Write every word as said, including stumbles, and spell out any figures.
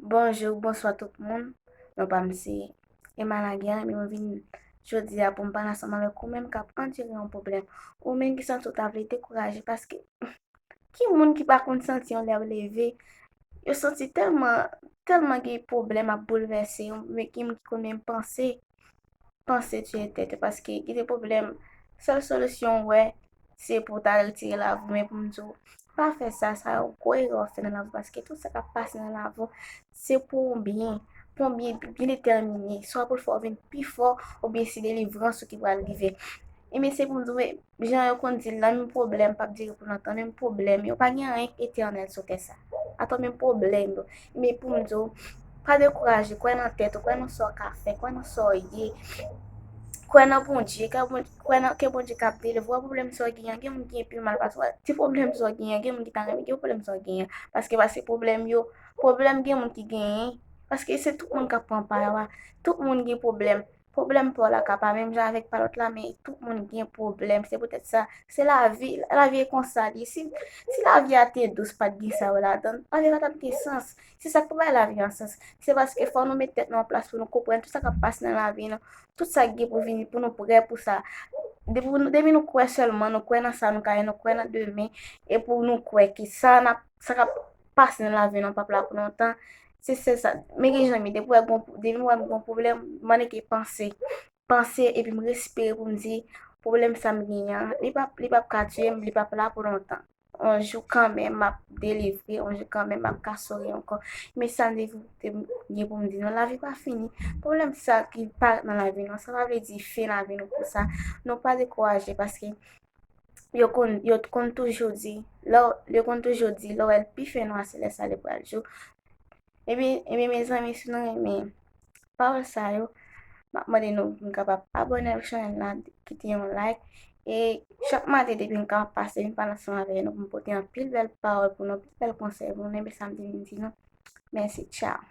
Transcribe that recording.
Bonjou, bonswa tout moun. Non pa m se Emma Laguerre, men mwen vin jodi a pou m pale ansanm avèk ou menm k ap andire yon pwoblèm. Ou menm ki santi w ta vle dekouraje, paske ki moun ki pa konn santi yon lè w leve, yo santi tèlman, tèlman gen pwoblèm ap boulvèse yo, men gen moun ki konn menm panse, panse tiye tèt yo, paske gen de pwoblèm, sèl solisyon w wè, se pou w ta retire lavi w, men pou m di w, pa fè sa, sa yon gwo erè w fè nan lavi w, paske tout sa k ap pase nan lavi w, se pou yon byen, pou yon byen byen detèmine, swa pou l fè w vin pi fò, oubyen se delivrans ou ki pral rive. Ebyen, se pou m di w, jan yo konn di l lan, menm pwoblèm p ap dire pou lontan, menm pwoblèm yo, pa gen anyen k etènèl sou tè sa. Atò, menm pwoblèm yo. Ebyen, pou m di w, pa dekouraje, kwè nan tèt ou, kwè nan sa w ka fè, kwè nan sa w ye, kwè nan Bondye, kwè nan ke Bondye k ap delivre w. Pwoblèm sa w genyen an, gen moun ki gen pi mal pase w. Ti pwoblèm sa w genyen an, gen moun ki ta renmen gen pwoblèm sa w genyen an. Paske, paske pwoblèm yo, pwoblèm gen moun ki genyen, paske se tout moun k ap pran pa yo a. Tout moun gen pwoblèm. Pwoblèm pa w la ka pa menm jan avèk pa lòt la, men tout moun gen pwoblèm. Se poutèt sa, se lavi, lavi e konsa li ye. Si, si lavi a te dous, pa t gen sa yo ladan l, lavi a pa t ap gen sans. Se sa k pou bay lavi an sans. Se paske fò nou met tèt nou an plas pou nou konprann tout sa k ap pase nan lavi nou, tout sa k gen pou vini, pou nou prè pou sa. Depi nou, depi nou kwè sèlman, nou kwè nan sa nou ka ye, nou kwè nan demen, e pou nou kwè ke sa n ap, sa k ap pase nan lavi nou p ap la pou lontan, se sèl sa. Men gen jan m ye, depi w wè gon, depi m wè m gon pwoblèm, m annik panse. Panse, epi m respire pou m di, pwoblèm sa m genyen an, li p ap, li p ap ka tiye m, li p ap la pou lontan. On jou kanmenm, m ap delivre, on jou kanmenm, m ap ka souri ankò. Men sa m te, te gen pou m di nou, lavi pa fini. Pwoblèm sa ki parèt nan lavi nou, sa pa vle di fen lavi nou pou sa. Nou pa dekouraje, paske yo konn, yo konn toujou di, lè w, yo konn toujou di, lè w wè l pi fè nwa, se lè sa li pral jou. Ebyen, ebyen, mezanmi, si nou renmen pawòl sa yo, m ap mande nou pou nou kapab abòne ak chanèl la, kite yon like. E chak maten, depi m kapab pase, m pale ansanm avèk nou pou m pote anpil bèl pawòl pou nou, anpil bèl konsèy pou nou. Ebyen, sa m te vin di nou. Mèsi, tchao.